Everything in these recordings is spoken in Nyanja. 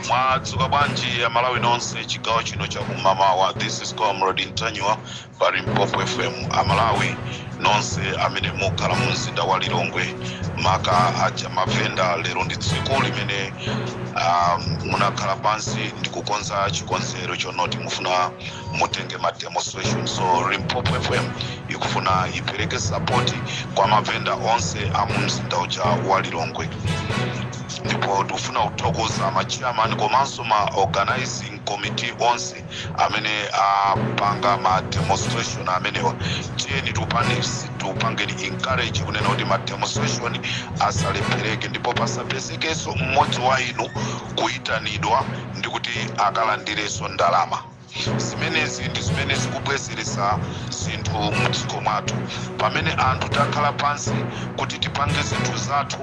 Mwadzuka bwanji Amalawi nonse chigawo chino chakumamawa? This is Comrade Ntanyiwa pa Limpopo FM. Amalawi nonse amene mukhala mu mzinda wa Lilongwe, maka aja mavenda, lero ndi tsiku limene munakhala pansi ndi kukonza chikonzero chonoti mufuna mutenge ma demonstration. So Limpopo FM ikufuna ipereke support kwa mavenda onse a mu mzinda uja wa Lilongwe, ndipo tikufuna kuthokoza ma chairman komanso ma organizing committee onse amene apanga ma demonstration amenewa. Tiyeni tiupangeni encourage kunena kuti ma demonstration asalephereke, ndipo pasapezekenso mmodzi wa inu kuyitanidwa ndi kuti akalandirenso ndalama. Zimenezi ndi zimene zikubwezeretsa zinthu mdziko mwathu. Pamene anthu takhala pansi kuti tipange zinthu zathu,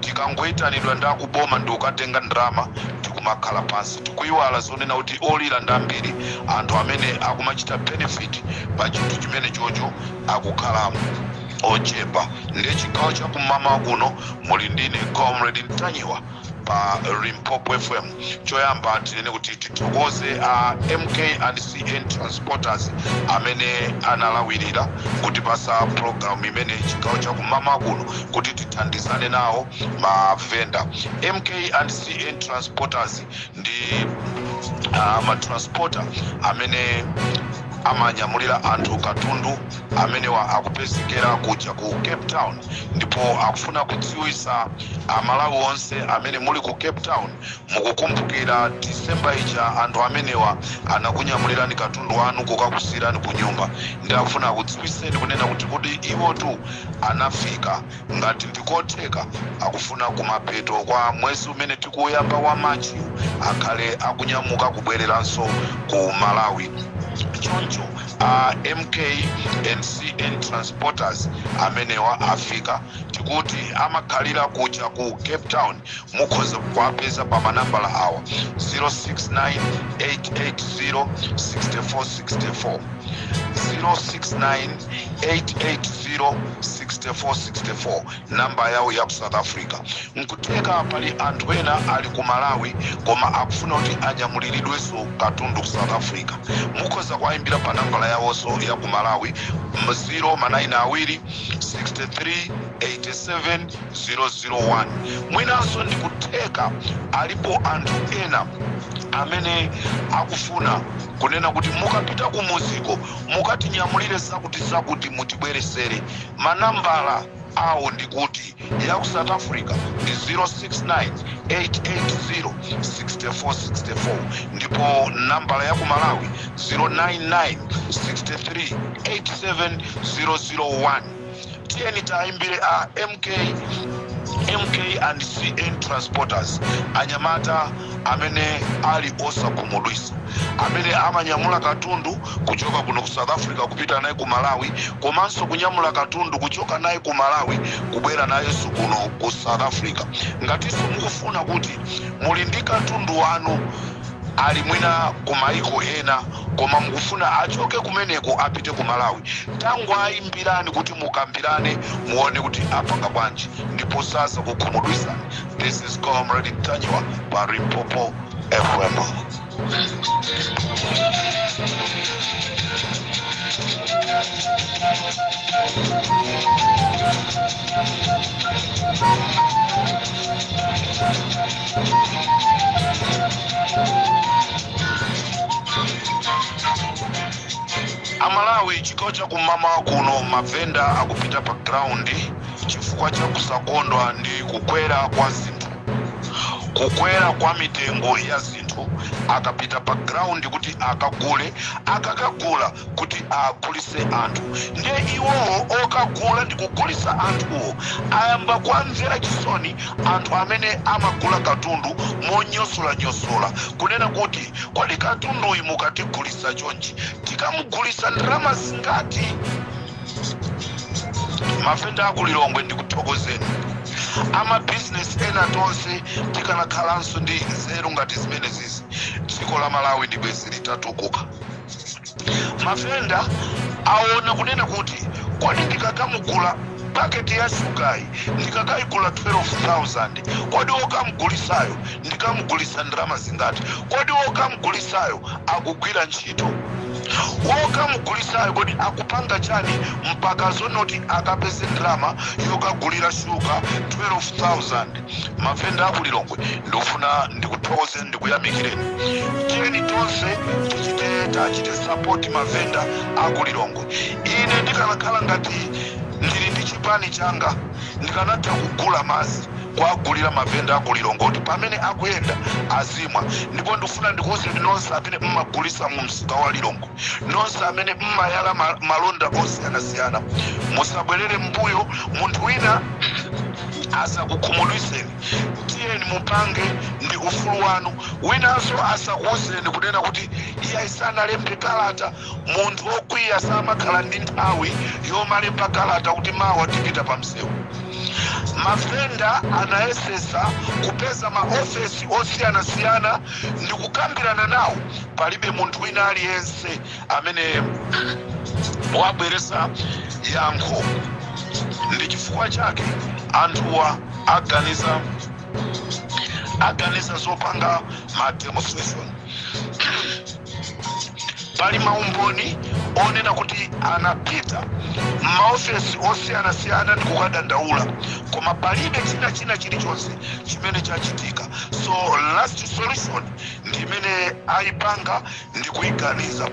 tikangoyitanidwa ndi akuboma ndi kukatenga ndalama, tikumakhala pansi, tikuyiwala zonena kuti olira ndi ambiri. Anthu amene akumachita benefit pa chinthu chimene chocho akukhala ochepa. Ndiye chigawo chakumamawa kuno muli ndine Comrade Ntanyiwa pa Limpopo FM. Choyamba tinene kuti tithokoze a MK and CN Transporters amene analawirira kutipasa program imene chigawo chakumamawa kuno kuti tithandizane nawo mavenda. MK and CN Transporters ndi matransporter amene amanyamulira anthu katundu amenewa akupezekera kuja ku Cape Town, ndipo akufuna kudziwisa Amalawi onse amene muli ku Cape Town. Mukukumbukira December ija anthu amenewa anakunyamulirani katundu wanu kukakusiyirani ku nyumba, ndi akufuna akudziwiseni kunena kuti iwotu anafika. Ngati ndikotheka, akufuna kumapeto kwa mwezi umene tikuyamba wa Machi akhale akunyamuka kubwereranso ku Malawi. Choncho a MK and CN Transporters amenewa afika. Tikuti amakhalira kuja ku Cape Town. Mukhoza kuwapeza pa manambala awa: 069 880 6464, 069 880 6464, namba yawo ya ku South Africa. Nkutheka pali anthu ena ali ku Malawi koma akufuna kuti anyamuliridwenso katundu ku South Africa. Mukhoza kuwayimbira pa nambala yawonso ya ku Malawi, 0 manayina awiri 63 87 001. Mwinanso ndikutheka alipo anthu ena amene akufuna kunena kuti mukapita kumuziko mukatinyamulire zakuti zakuti, mutibweresere. Manambala awo ndikuti ya ku South Africa ndi 069 880 6464, ndipo nambala ya ku Malawi 099 63 87 001. Tiyeni tayimbire a MK and CN Transporters, anyamata amene ali osakhumudwisa, amene amanyamula katundu kuchoka kuno ku South Africa kupita naye ku Malawi, komanso kunyamula katundu kuchoka naye ku Malawi kubwera nayenso kuno ku South Africa. Ngatinso mukufuna kuti muli ndi katundu wanu ali mwina ku maiko ena, koma mukufuna achoke kumeneko apite ku Malawi, tangoayimbirani kuti mukambirane, muone kuti apanga bwanji, ndipo sasa kukhumudwisani. This is Comrade Ntanyiwa pa Limpopo FM. Amalawi, chigawo chakumamawa kuno mavenda akupita pa ground chifukwa cha kusakondwa ndi kukwera kwa zinthu, kukwera kwa mitengo ya zinthu. anthu akapita pa ground kuti akagule, akakagula kuti agulise anthu. Ndiye iwowo okagula ndi kugulisa anthuwo ayamba kuamvera chisoni anthu amene amagula katundu monyosolanyosola, kunena kuti, "Kodi katunduyi mukatigulisa chonchi, tikamugulisa ndalama zingati?" Mavenda akulilongwe, ndikuthokozeni. Amabizinesi ena tonse tikanakhalanso ndi nzeru ngati zimene zizi, dziko la Malawi ndi bwezi litatukuka. Mavenda aona kunena kuti, kodi ndikakamugula paketi ya shugayi, ndikakayigula 12,000, kodi wokamugulisayo ndikamugulisa ndalama zingati? Kodi wokamugulisayo akugwira ntchito? Wokamugulisayo kodi akupanga chani mpaka zonoti akapeze ndalama yokagulira shuga 12,000? Mavenda akulilongwe, ndikufuna ndikuthokozeni, ndikuyamikireni. Tiyeni tonse tichite, tachite support mavenda akulilongwe. Ine ndikanakhala ngati ndili ndi chipani changa, ndikanatha kugula madzi kuagulira mavenda akulilongwe kuti pamene akuyenda azimwa. Ndipo ndifuna ndikuwuzeni nonse amene mmagulisa mu msika wa Lilongwe, nonse amene mmayala malonda osiyanasiyana, musabwerere mbuyo, munthu wina asakukhumudwiseni. Tiyeni mupange, ndi ufulu wanu. Winanso asakuwuzeni kunena kuti iye isanalembe kalata. Munthu wokwiya samakhala ndi nthawi yomalemba kalata kuti mawa tipita pa msewu. Mavenda anayesesa kupeza maofesi osiyanasiyana ndi kukambirana nawo. Palibe munthu wina aliyense amene wabweresa yankho. Ndi chifukwa chake anthuwa aganiza zopanga ma demonstration. Pali maumboni onena kuti anapita m'maofesi osiyanasiyana ndi kukadandaula, koma palibe china chilichonse chimene chachitika. So last solution ndi imene ayipanga ndi kuyiganiza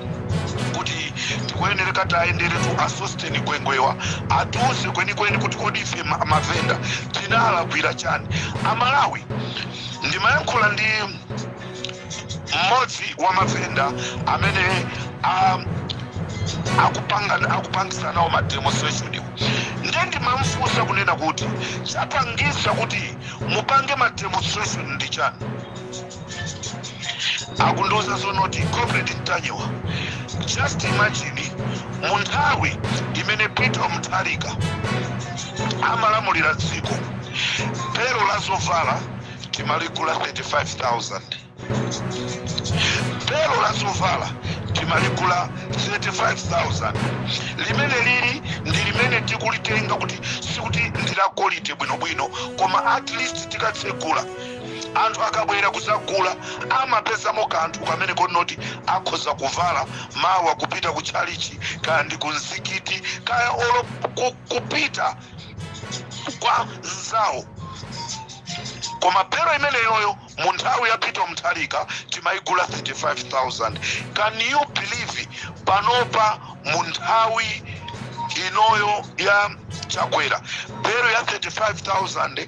kuti tikuyenereka tayenderetu a Sosten Gwengwewa, atiuze kwenikweni kuti kodi ife mavenda tinalakwira chani Amalawi. Ndimayankhula ndi mmodzi wa mavenda amene akupangisa nawo ma demonstration iwo. Ndiye ndimamfunsa kunena kuti, chapangisa kuti mupange ma demonstration ndi chani? Akundiuza zonoti, "Comrade Ntanyiwa, just imagine, mu nthawi imene Peter Mutharika amalamulira dziko, belo la zovala timaligula 35,000, belo la zovala timaligula 35,000. Limene lili ndi limene tikulitenga kuti sikuti ndi la quality bwinobwino, koma at least tikatsegula, anthu akabwera kuzagula amapezamo kanthu kamene konoti akhoza kuvala mawa kupita ku tchalichi, kaya ndi ku mzikiti, kaya olo kupita kwa nzawo. Koma belo imeneyoyo mu nthawi ya Peter Mutharika timayigula 35,000. Can you believe, panopa mu nthawi inoyo ya Chakwera, belo ya 35,000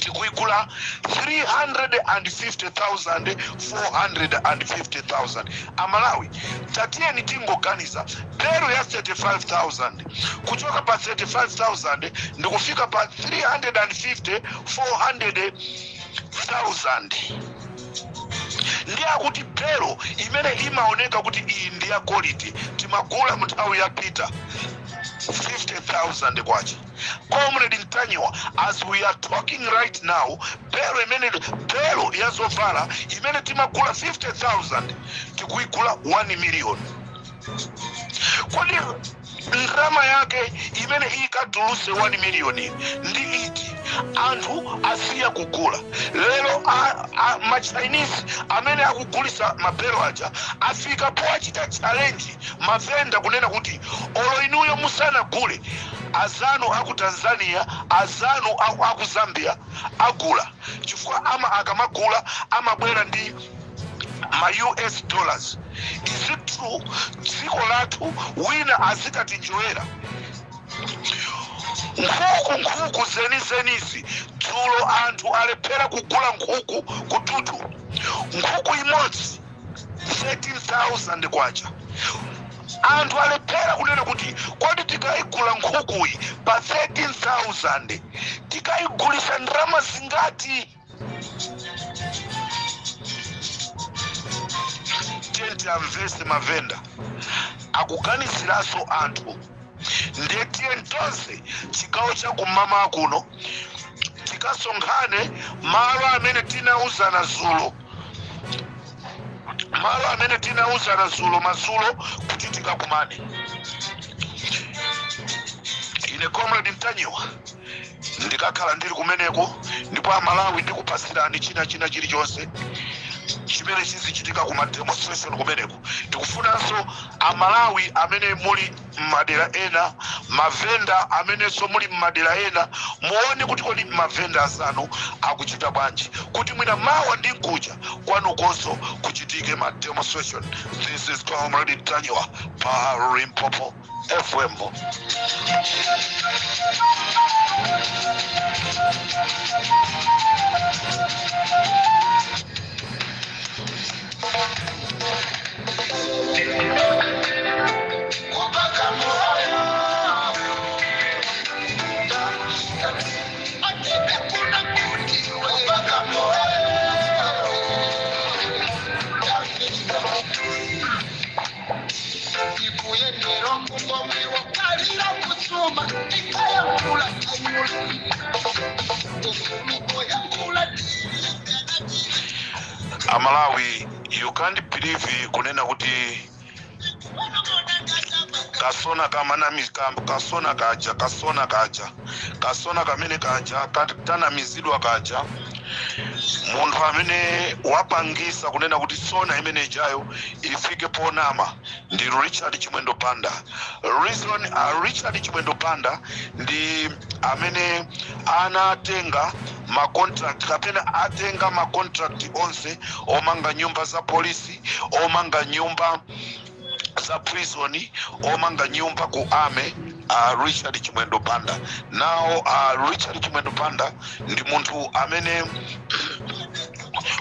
tikuigula 350,000, 450,000? Amalawi, tatiyeni tingoganiza, belo ya 35,000 kuchoka pa 35,000 ndikufika pa 350, 400,000. Ndi akuti belo imene imaoneka kuti iyi ndi ya quality timagula mu nthawi ya Peter 50,000 kwacha. Comrade Ntanyiwa, as we are talking right now, belo imene, belo ya zovala imene timagula 50,000 tikuigula 1 million. Kodi ndalama yake imene ikatuluse 1 million ndi iti? Anthu asiya kugula. Lero ma Chinese amene akugulisa mabelo aja afika powachita challenge mavenda kunena kuti, olo inuyo musanagule, azanu aku Tanzania, azanu aku Zambia agula, chifukwa ama akamagula amabwera ndi ma US dollars." Is it true? Dziko lathu wina azikatinjoyera. Nkhuku, nkhuku zenizenizi, dzulo anthu alephera kugula nkhuku kututu. Nkhuku imodzi 13,000 kwacha. Anthu alephera kunena kuti kodi tikayigula nkhukuyi pa 13,000 tikayigulisa ndalama zingati? Tiyeni tiamvese mavenda akuganiziranso anthu. Ndiye tiyeni tonse chigawo cha kumamawa kuno tikasonkhane malo amene tinauzana zulo, malo amene tinauzana zulo madzulo kuti tikakumane. Ine Comrade Ntanyiwa ndikakhala ndili kumeneko, ndipo Amalawi ndikupasirani china chilichonse chimene chizichitika ku ma demonstration kumeneko. Tikufunanso Amalawi amene muli mmadera ena, mavenda amenenso muli mmadera ena, muone kuti kodi mavenda azanu akuchita bwanji, kuti mwina mawa ndi mkuja kwanukonso kuchitike ma demonstration. This is Comrade Ntanyiwa pa Limpopo FM. Amalawi, you can't believe kunena kuti kasona kamanami kasona kaja, kasona kaja, kasona kamene kaja tanamizidwa kaja, munthu amene wapangisa kunena kuti sona imene ijayo ifike ponama ndi Richard Chimwendo Banda. Reason, Richard Chimwendo Banda ndi amene anatenga ma contract kapena atenga ma contract onse omanga nyumba za polisi, omanga nyumba za prison, omanga nyumba ku army, Richard Chimwendo Banda. Now Richard Chimwendo Banda ndi munthu amene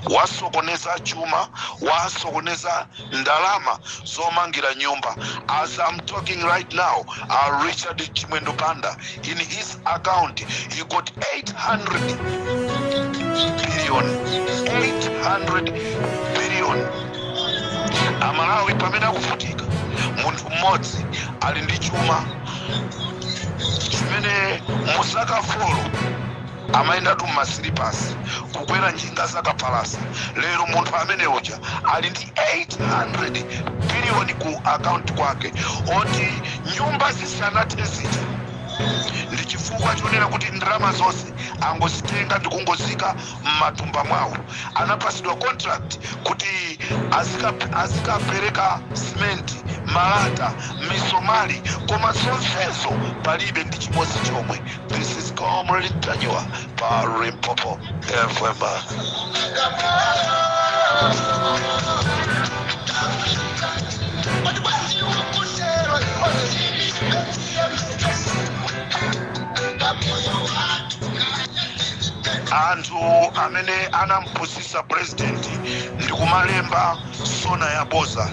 wasokoneza chuma, wasokoneza ndalama zomangira nyumba. As I'm talking right now, Richard Chimwendo Banda, in his account he got 800 billion, 800 billion. Amalawi pamene akuvutika, munthu mmodzi ali ndi chuma chimene muzaka 4 amayendatu mmasilipasi, kukwera njinga zakapalasa. Lero munthu amene uja ali ndi 800 biliyoni ku akaunti kwake, oti nyumba zisanathe zija ndi chifukwa chonena kuti ndalama zonse angozitenga ndikungozika m'matumba mwawo. Anapasidwa contract kuti azikapereka simenti, malata, misomali, koma zonsezo palibe ndi chimodzi chomwe. This is Comrade Ntanyiwa pa Limpopo FM. Anthu amene anampusisa president ndi kumalemba sona ya boza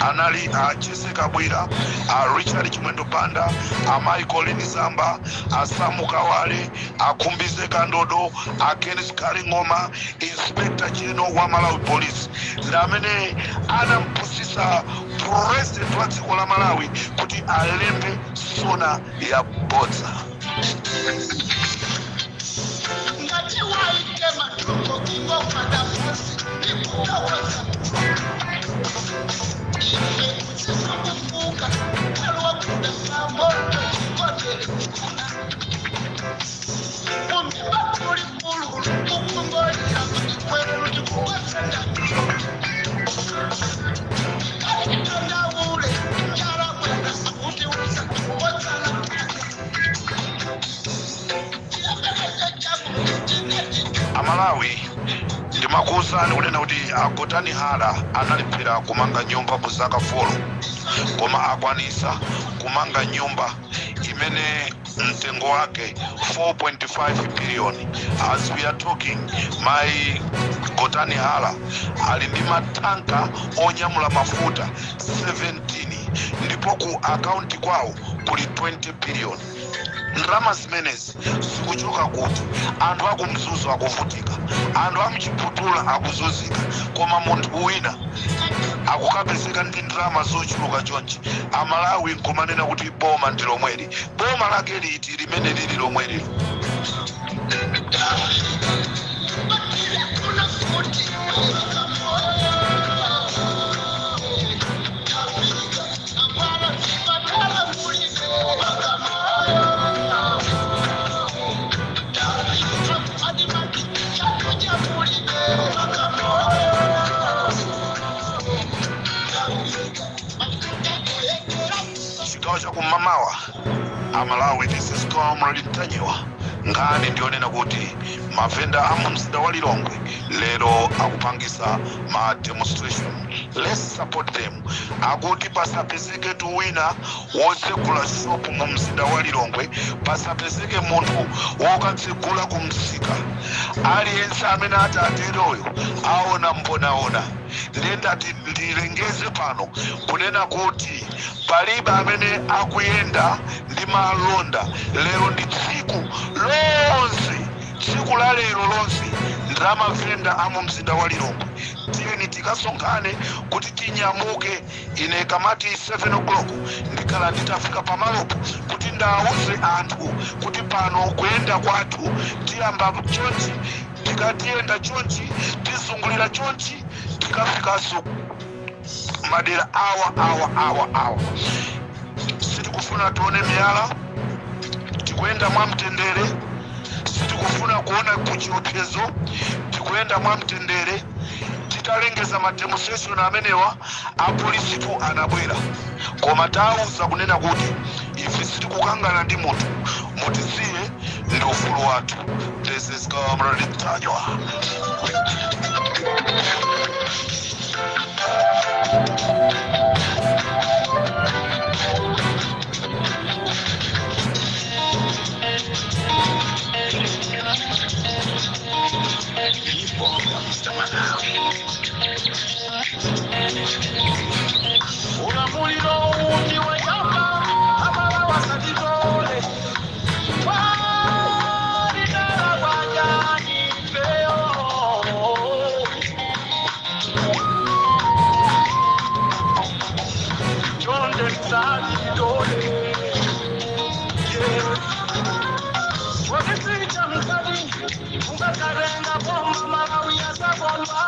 anali a Jesse Kabwira, a Richard Chimwendo Banda, a Michael Zamba, a Samu Kawale, a Khumbize Kandodo, a Ken Zikhale Ng'oma, Inspector General wa Malawi Police ndi amene anampusisa president wa dziko la Malawi kuti alembe sona ya bodza. Ngati waite matoko ingogwada pasi ndikukawaza ife kutsisakufuka alwakuda pamoto chikotere kuna kumimba kuli kululu kukungolira maikweru tikukwasenda kaitandaule yarabwera akuti usa otsala. Amalawi, ndimakuwuzani kunena kuti Agotani Hara analephera kumanga nyumba mu zaka 4, koma akwanisa kumanga nyumba Imene mtengo wake 4.5 billion. As we are talking, mai Gotani Hala ali ndi matanka onyamula mafuta 17, ndipo ku akaunti kwawo kuli 20 billion. Ndalama zimenezi zikuchoka kuti? Anthu akumzuzu akuvutika, anthu amchiputula akuzunzika, koma munthu wina akukapezeka ndi ndalama zochuluka chonchi. Amalawi nkumanena kuti boma ndi lomweli. Boma lake liti limene lili lomweli? Chigawo chakumamawa, Amalawi, this is Comrade Ntanyiwa. Nkhani ndionena kuti mavenda a mu mzinda wa Lilongwe lero akupangisa ma demonstration. Let's support them. Akuti pasapezeke tu wina wotsegula shopu mu mzinda wa Lilongwe, pasapezeke munthu wokatsegula ku msika. Aliyense amene ati ateroyo aona mbonaona. Ndiye ndati ndilengeze pano kunena kuti palibe amene akuyenda ndi malonda lero. Ndi tsiku lonse, tsiku la lero lonse ndi la mavenda a mu mzinda wa Lilongwe. Tiyeni tikasonkhane kuti tinyamuke. Ine kamati 7 o'clock ndikhala nditafika pamalopo kuti ndawuze anthu kuti pano kuyenda kwathu tiyamba chonchi, tikatiyenda chonchi, tizungulira chonchi, tikafikanso madera awa, awa, awa, awa. Sitikufuna tione miyala, tikuyenda mwamtendere. Sitikufuna kuona kuchiopsezo, tikuyenda mwamtendere. Titalengeza ma demonstration amenewa, apolisitu anabwera, koma tawuza kunena kuti ife sitikukangana ndi munthu, mutisiye, ndi ufulu wathu. This is Comrade Ntanyiwa. Nyimbo ya Mr. Malawi. Ulamuliro uti wayamba, amalawa satitole walidala kwajani peyo. Chonde satitole. Wakisicha mkali ukakarenga boma, Malawi yasabondwa.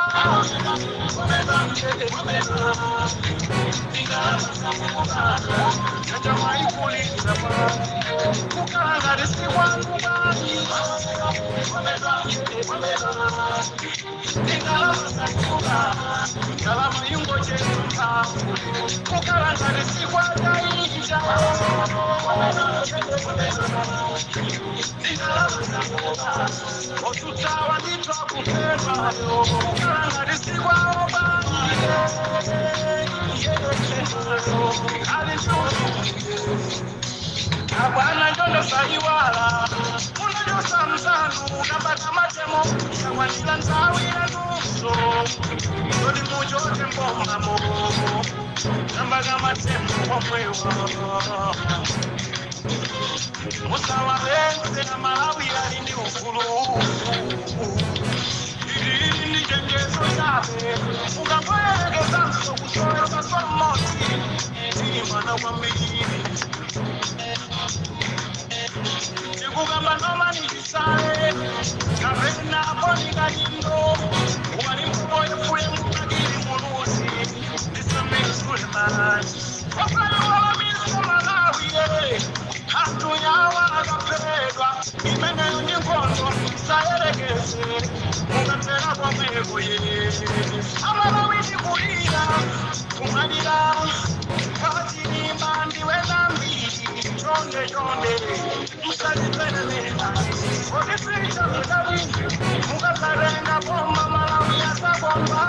Abwana njondo saiwala unajosa mzanu nambata matemo yakwanila nzawi yanuso toli mujote mbomamo nambaga matemo omwewa. Musawalenze na Malawi ali ndi ufulu. Ili ndi chenjezo chabe, ukamboyerekezanso kusowesa mmodzi tili mwana kwambiri. Tikukamba noma nichisale kapena ponikalindo wali mpoyefuye mukakili muluzi ndisamiri Suleiman osaiwalamiso Malawi anthu yawa akapedwa. Imeneyo ndi nkhondo, sayerekeze mukatera komweko ye. Amalawi tikulira kumalira kachilimba ndiwe nambiri. Chonde chonde musatipelelera odisicha mukali mukakarenga boma, Malawi yasabomba.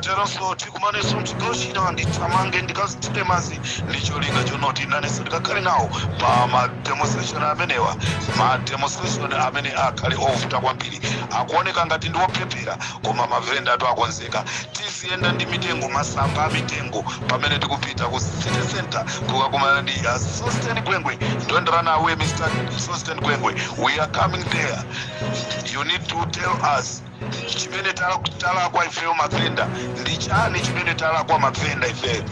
Tikateronso tikumanenso mchigawo china. Ndithamange ndikazithire madzi ndi cholinga chonoti nanenso ndikakhale nawo pa ma demonstration amenewa, ma demonstration amene akhale ovuta kwambiri. Akuoneka ngati ndi opepera, koma mavenda atu akonzeka. Tiziyenda ndi mitengo, masamba a mitengo, pamene tikupita ku city center kukakumana ndi Sosten Gwengwe. Don't run away, Mr Sosten Gwengwe, we are coming there. You need to tell us chimene talakwa ifeyo mavenda ndi chani, chimene talakwa mavenda ifeyo.